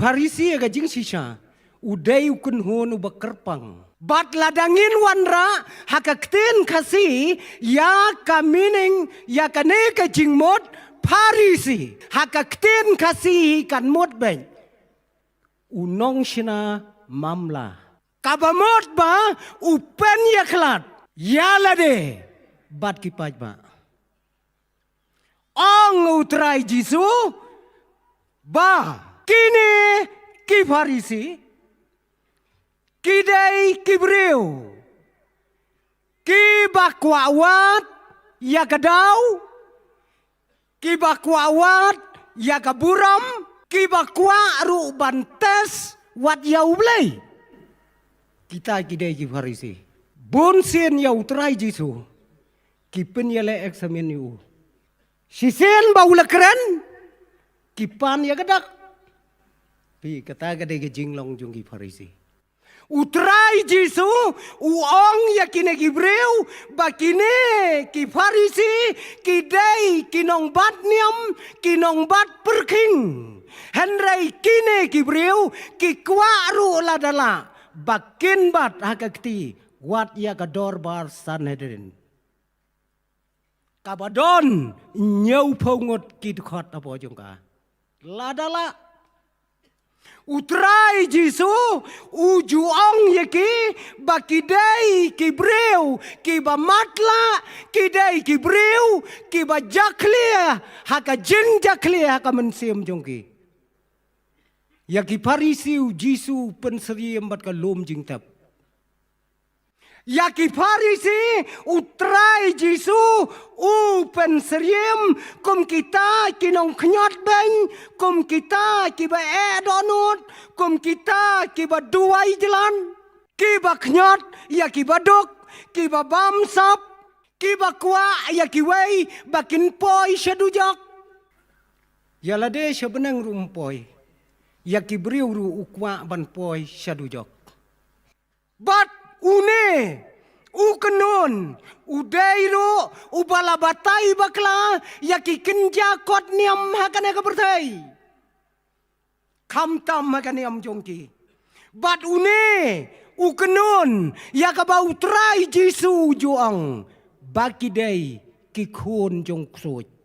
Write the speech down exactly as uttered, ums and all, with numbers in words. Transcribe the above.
Pharisi ïa ka jingshisha, u dei u kynhun uba kyrpang. Bad lada ngin wanrah ha ka ktien Khasi ïa ka meaning ïa kane ka jingmut Pharisi, ha ka ktien Khasi kan mut beit u nongshna mamla. Kaba mut ba u pynïakhlad ïa lade bad ki paidbah. Ong u Trai Jisu ba kine ki Pharisi ki dei ki briew kiba kwah wad ïa ka daw, kiba kwah wad ïa ka burom, kiba kwah ruh ban test wat ïa U Blei. Kita ki dei ki Pharisi. Bun sien ïa u Trai Jisu ki pynïaleh eksamin ïa u. Shisien ba u la kren, ki pan ïa ka dak. Phi, kata ka dei ka jinglong jong ki Pharisi. U Trai Jisu u ong ïa kine ki briew ba kine ki Pharisi ki dei ki nongbat niam, ki nongbat pyrkhing. Hynrei kine ki briew ki kwah ruh lada lah ba kin bat ha ka kti wat ïa ka dorbar Sanhedrin. Kaba don hynñiewphew ngut ki dkhot hapoh jong ka. Lada lah. U Trai Jisu u ju ong ïa ki ba ki dei ki briew kiba matlah, ki dei ki briew kiba jakhlia ha ka jingjakhlia ha ka mynsiem jong ki. Ïa ki Pharisi u Jisu u pynsyriem bad ka lum jingtep. Ïa ki Pharisi u Trai Jisu u pynsyriem kum kita ki nongkhñiot beiñ, kum kita kiba eh dohnud, kum kita kiba duwai jlan, kiba khñiot ïa kiba duk, kiba bamsap, kiba kwah ïa kiwei ba kin poi sha dujok. Ïa lade sha bneng ruh um poi, ïa ki briew ruh u kwah ban poi sha dujok. Bad une u kynhun u dei ruh uba la batai bakla ïa ki kynja kot niam ha kane ka pyrthei. Khamtam ha ka niam jong ki. Bad une u kynhun ïa kaba u Trai Jisu u ju ong ba ki dei ki khun jong ksuid.